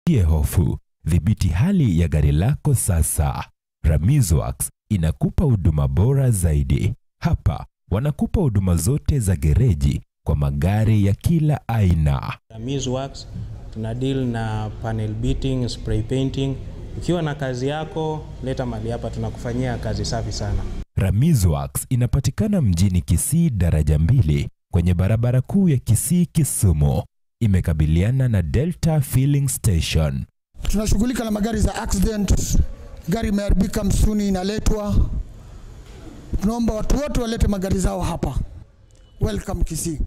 Usitie hofu, dhibiti hali ya gari lako sasa. Ramizworks inakupa huduma bora zaidi. Hapa wanakupa huduma zote za gereji kwa magari ya kila aina. Ramizworks tuna deal na panel beating, spray painting. Ukiwa na kazi yako, leta mali hapa, tunakufanyia kazi safi sana. Ramizworks inapatikana mjini Kisii daraja 2 kwenye barabara kuu ya Kisii Kisumu. Imekabiliana na Delta Filling Station. Tunashughulika na magari za accident, gari imeharibika msuni inaletwa. Tunaomba watu wote walete magari zao hapa. Welcome Kisii.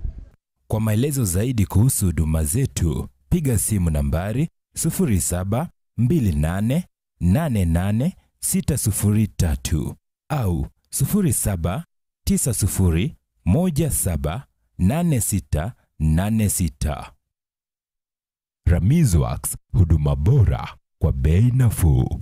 Kwa maelezo zaidi kuhusu huduma zetu, piga simu nambari 0728888603 au 0790178686. Ramizworks, huduma bora kwa bei nafuu.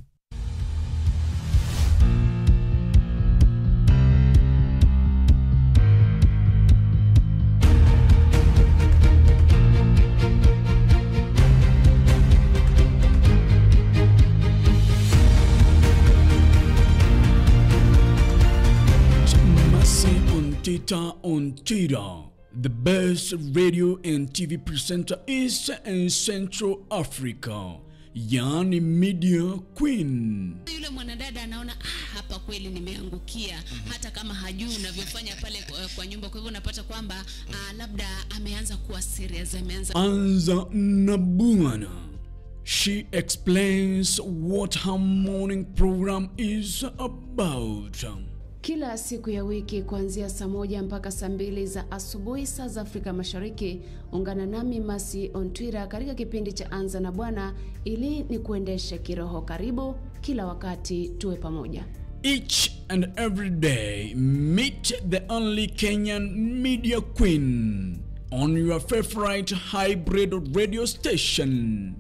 Ontita Ontita, the best radio and TV presenter East and Central Africa, yani media queen. Yule mwanadada anaona hapa kweli nimeangukia, hata kama hajui unavyofanya pale kwa nyumba. Kwa hivyo unapata kwamba labda ameanza kuwa serious, ameanza. Anza na Bwana. She explains what her morning program is about. Kila siku ya wiki kuanzia saa 1 mpaka saa 2 za asubuhi saa za Afrika Mashariki, ungana nami Masi on Twitter katika kipindi cha Anza na Bwana ili ni kuendeshe kiroho. Karibu kila wakati, tuwe pamoja. Each and every day, meet the only Kenyan media queen on your favorite hybrid radio station,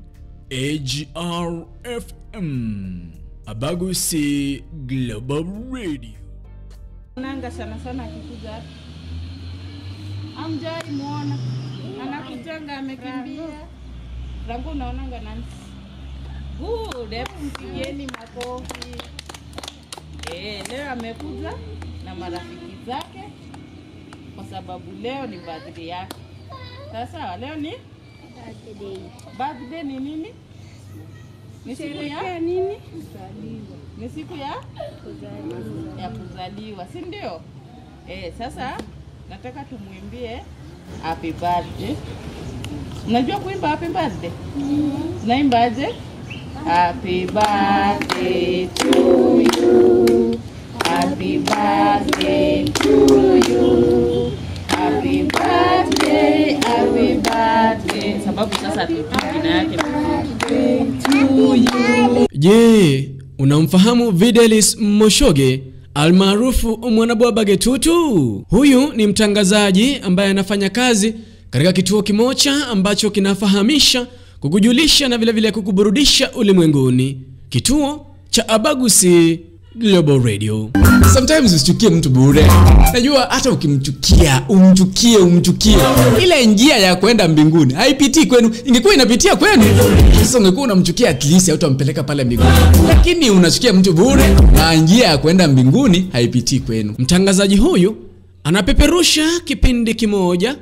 AGR FM, Abagusi Global Radio. Nanga sana sana akikuja hapa. Amjai muona. Anakujanga amekimbia. Rangu unaonanga nani? Good, hebu mpigieni makofi. Leo amekuja na marafiki zake kwa sababu leo ni birthday yake. Sasa leo ni birthday. Birthday ni nini? Ni siku ya nini? Kuzaliwa. Ni siku ya kuzaliwa. Ya kuzaliwa, si ndio? Sasa nataka tumuimbie happy birthday. Unajua kuimba happy birthday? Unaimbaje? Happy birthday to you. Happy birthday to you. Happy birthday, happy birthday. Sababu sasa tujui jina yake. To you. Je, unamfahamu Fidelis Moshoge almaarufu Mwanabwaba Getutu? Huyu ni mtangazaji ambaye anafanya kazi katika kituo kimoja ambacho kinafahamisha, kukujulisha na vile vile kukuburudisha ulimwenguni, kituo cha Abagusi Global Radio. Sometimes usichukie mtu bure. Najua hata ukimchukia, umchukie, ile njia ya kwenda mbinguni haipitii kwenu. Ingekuwa inapitia kwenu, sasa ungekuwa unamchukia at least hautampeleka pale mbinguni. Lakini unachukia mtu bure na njia ya kwenda mbinguni haipitii kwenu. Mtangazaji huyu anapeperusha kipindi kimoja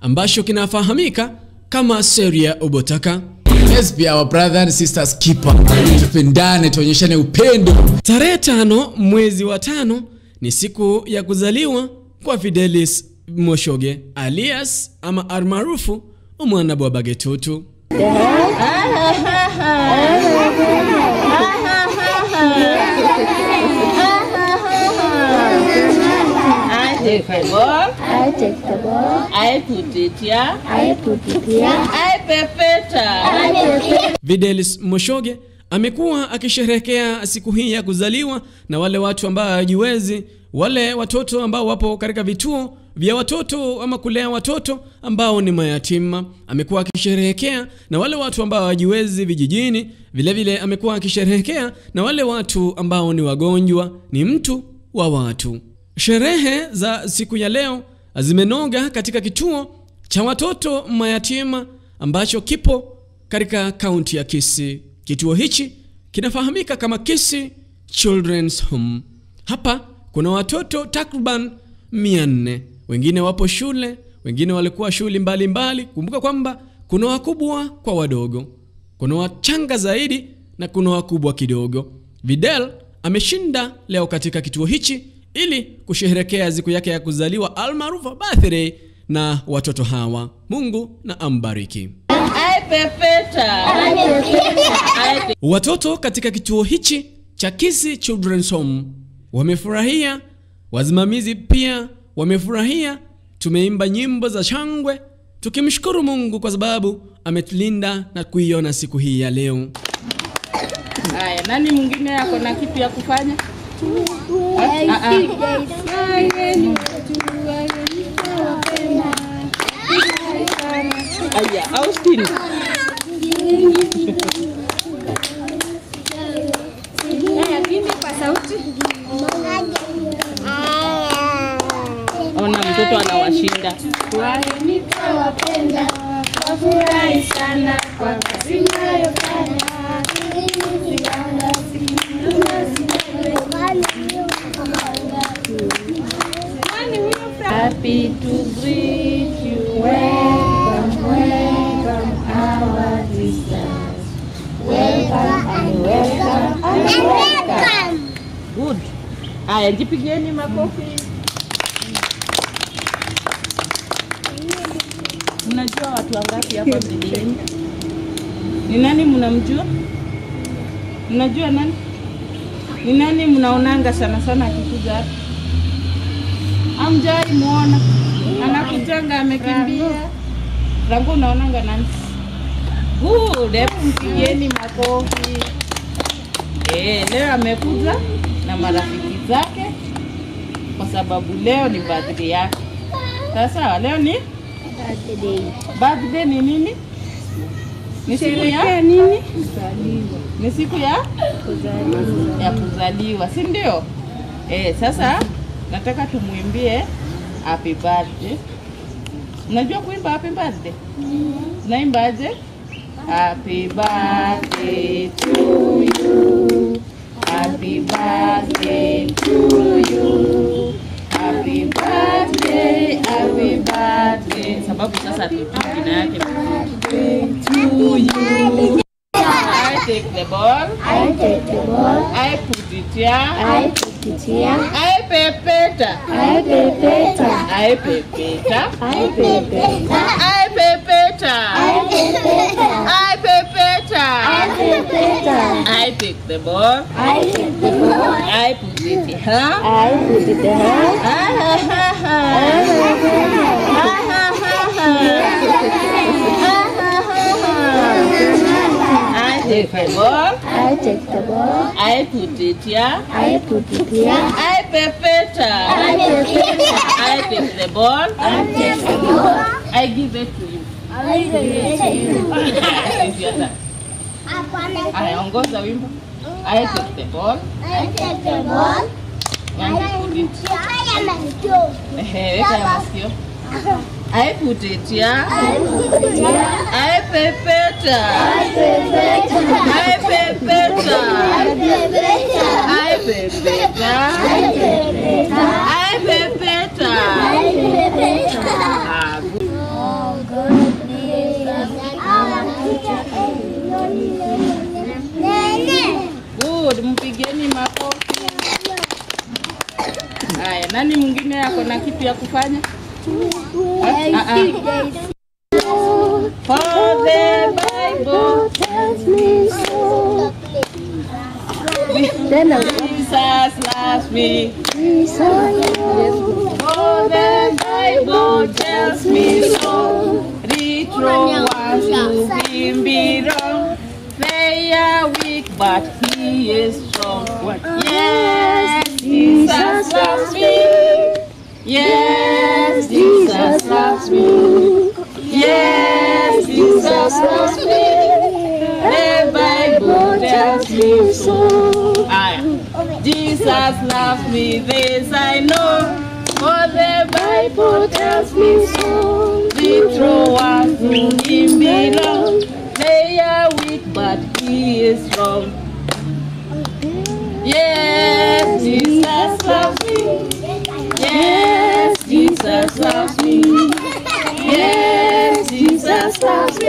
ambacho kinafahamika kama Seria Obotaka. Let's be our brother and sisters keeper. Tupendane, tuonyeshane upendo. Tarehe 5 mwezi wa 5 ni siku ya kuzaliwa kwa Fidelis Moshoge alias ama almaarufu Mwanabwaba Getutu. I take the ball. I take the ball. I put it here. I put it here. I pepeta. Fidelis Moshoge amekuwa akisherehekea siku hii ya kuzaliwa na wale watu ambao hawajiwezi, wale watoto ambao wapo katika vituo vya watoto ama kulea watoto ambao ni mayatima. Amekuwa akisherehekea na wale watu ambao hawajiwezi vijijini. Vile vile amekuwa akisherehekea na wale watu ambao ni wagonjwa. Ni mtu wa watu. Sherehe za siku ya leo zimenoga katika kituo cha watoto mayatima ambacho kipo katika kaunti ya Kisii. Kituo hichi kinafahamika kama Kisii Children's Home. Hapa kuna watoto takriban 400. Wengine wapo shule, wengine walikuwa shule mbalimbali. Kumbuka kwamba kuna wakubwa kwa wadogo, kuna wachanga zaidi na kuna wakubwa kidogo. Videl ameshinda leo katika kituo hichi ili kusherehekea siku yake ya kuzaliwa almaarufu birthday na watoto hawa. Mungu na ambariki. Watoto katika kituo hichi cha Kisii Children's Home wamefurahia, wasimamizi pia wamefurahia. Tumeimba nyimbo za shangwe tukimshukuru Mungu kwa sababu ametulinda na kuiona siku hii ya leo. Haya, nani mwingine ako na kitu ya kufanya? Aya, Austin. Haya, kimya kwa sauti. Ona mtoto anawashinda. Nitawapenda, wafurahi sana kwa kazi mnayofanya. Happy to greet you. Welcome, welcome our sisters. Welcome and welcome and welcome. Good. Aya, jipigieni makofi. Mnajua watu wangapi hapa mjini? Ni nani mnamjua? Mnajua nani? Ni nani mnaonanga sana sana akikuja hapa? Amjai muona. Anakutanga amekimbia. Rangu unaonanga nani? Good, hebu mpigieni makofi. Leo amekuja na marafiki zake kwa sababu leo ni birthday yake. Sasa leo ni birthday. Birthday ni nini? Ni siku ya nini? Kuzaliwa. Ni siku ya kuzaliwa. Ya kuzaliwa, si ndio? Sasa nataka tumuimbie happy birthday. Unajua kuimba happy birthday? Unaimbaje? Happy birthday to you. Happy birthday to you. Happy birthday, happy birthday. Sababu sasa tujui jina yake. To you. I take the ball. I take the ball. I put it here. I put it here. I pepeta. I pepeta. I pepeta. I pepeta. I pepeta. I pepeta. I pepeta. I pepeta. I pick the ball. I pick the ball. I put it here. I put it here. Ha ha ha ha. Ha ha ha ha. I take the ball. I take the ball. I put it here. I put it here. I pepeta. I pepeta. I take the ball. I take the ball. I give it to you. I give it to you. I ongoza wimbo. I take the ball. I take the ball. I put it here. Weka masikio. I put it here. I put it here. I pepeta. I pepeta. I pepeta. I pepeta. I pepeta. I pepeta. I pepeta. Oh God, good, mpigeni makofi. Haya, nani mwingine ako na kitu ya kufanya? For the Bible tells me so. Jesus loves me. For the Bible tells me so. Retro wants to be wrong. They are weak, but he is strong. Yes, Jesus loves me. Yes, Jesus loves me. Yes, Jesus loves me. The Bible tells me so. Jesus loves me, this I know. For the Bible tells me so. The true ones to him belong. They are weak, but He is strong. Yes, Jesus loves me. Yes, Jesus loves me. Yes, Jesus loves me.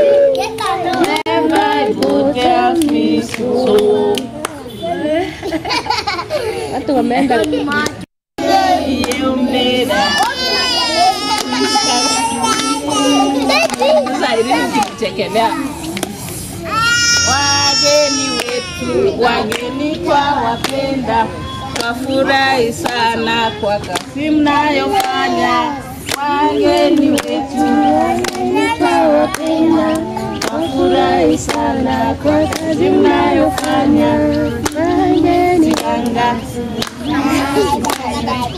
The Bible tells me so. Watu wameenda. Wageni wetu, wageni kwa wapenda, wafurahi sana kwa kazi mnayofanya. Wageni wetu, wageni kwa wapenda, wafurahi sana kwa kazi mnayofanya. Wageni wanga.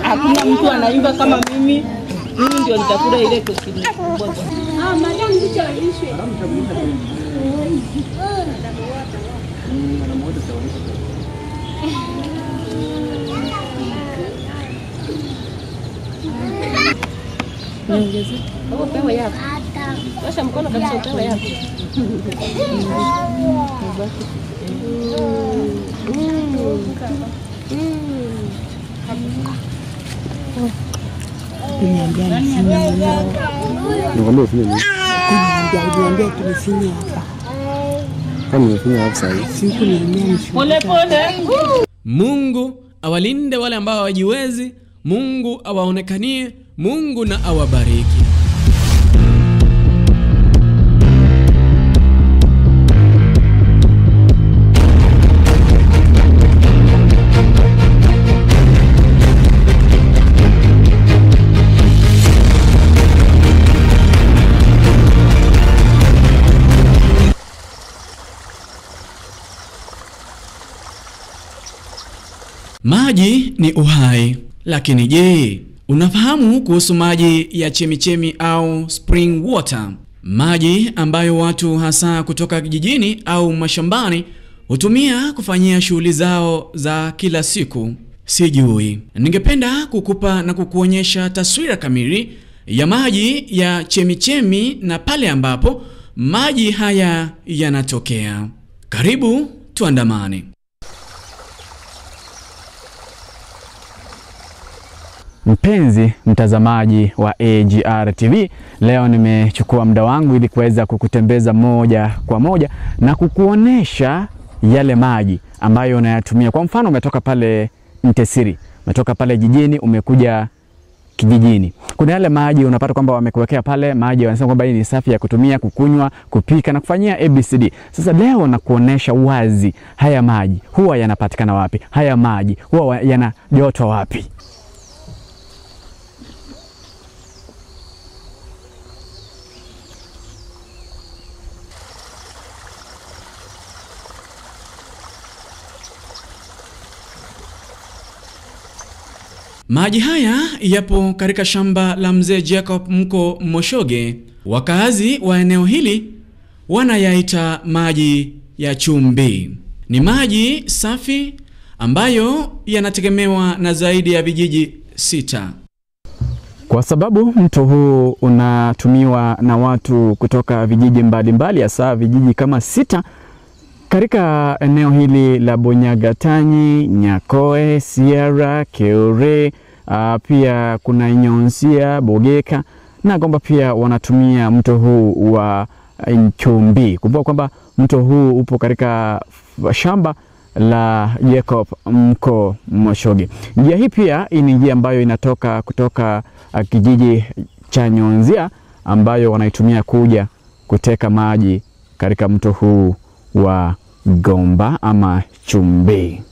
Hakuna mtu anaimba kama mimi. Mimi ndio nitakula ile keki kubwa. Ah, madam ndicho alishwe. Niongeze. Wewe pewe yako. Osha mkono kabisa upewe yako. Nikwambia ufinye nini? Kuniambia tumefinya hapa. Kama umefinya hapa sasa. Siku ni pole pole. Mungu awalinde wale ambao hawajiwezi, Mungu awaonekanie, Mungu na awabariki. Maji ni uhai. Lakini je, unafahamu kuhusu maji ya chemichemi au spring water? Maji ambayo watu hasa kutoka kijijini au mashambani hutumia kufanyia shughuli zao za kila siku. Sijui. Ningependa kukupa na kukuonyesha taswira kamili ya maji ya chemichemi na pale ambapo maji haya yanatokea. Karibu tuandamane. Mpenzi mtazamaji wa AGR TV, leo nimechukua muda wangu ili kuweza kukutembeza moja kwa moja na kukuonesha yale maji ambayo unayatumia. Kwa mfano, umetoka pale Ntesiri, umetoka pale jijini, umekuja kijijini. Kuna yale maji unapata kwamba wamekuwekea pale maji, wanasema kwamba hii ni safi ya kutumia, kukunywa, kupika na kufanyia ABCD. Sasa leo nakuonesha wazi haya maji huwa yanapatikana wapi, haya maji huwa yana joto wapi. Maji haya yapo katika shamba la mzee Jacob Mko Moshoge. Wakazi wa eneo hili wanayaita maji ya chumbi. Ni maji safi ambayo yanategemewa na zaidi ya vijiji 6. Kwa sababu mto huu unatumiwa na watu kutoka vijiji mbalimbali, hasa vijiji kama 6 katika eneo hili la Bonyagatanyi, Nyakoe, Sierra, Keure, pia kuna Nyonsia, Bogeka na kwamba pia wanatumia mto huu wa Nchumbi. Kumbuka kwamba mto huu upo katika shamba la Jacob Mko Moshoge. Njia hii pia ni njia ambayo inatoka kutoka kijiji cha Nyonsia ambayo wanaitumia kuja kuteka maji katika mto huu wa Gomba ama Chumbi.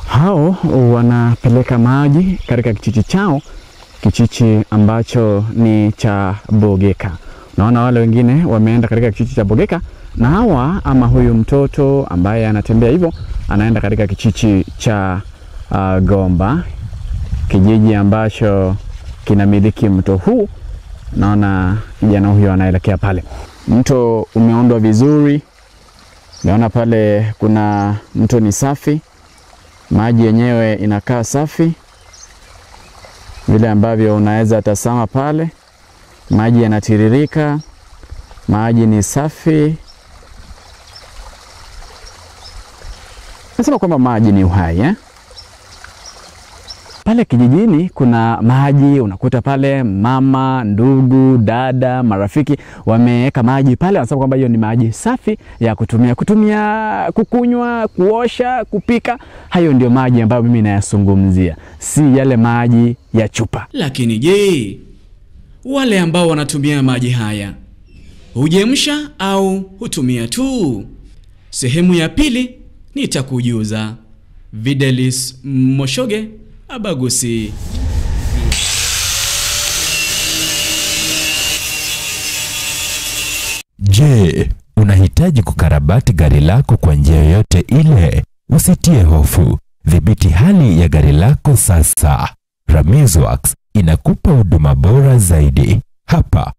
Hao wanapeleka maji katika kijiji chao, kijiji ambacho ni cha Bogeka. Naona wale wengine wameenda katika kijiji cha Bogeka, na hawa ama huyu mtoto ambaye anatembea hivyo anaenda katika kijiji cha Gomba, kijiji ambacho kinamiliki mto huu. Naona kijana huyo anaelekea pale. Mto umeundwa vizuri, Naona pale kuna mto ni safi, maji yenyewe inakaa safi vile ambavyo unaweza tazama pale, maji yanatiririka, maji ni safi. Nasema kwamba maji ni uhai, eh? Pale kijijini kuna maji, unakuta pale mama, ndugu, dada, marafiki wameweka maji pale, wanasema kwamba hiyo ni maji safi ya kutumia, kukunywa, kuosha, kupika. Hayo ndio maji ambayo mimi nayazungumzia, si yale maji ya chupa. Lakini je, wale ambao wanatumia maji haya hujemsha au hutumia tu? Sehemu ya pili nitakujuza. Videlis Moshoge, Abagusi. Je, unahitaji kukarabati gari lako kwa njia yoyote ile? Usitie hofu. Dhibiti hali ya gari lako sasa. Ramizworks inakupa huduma bora zaidi. Hapa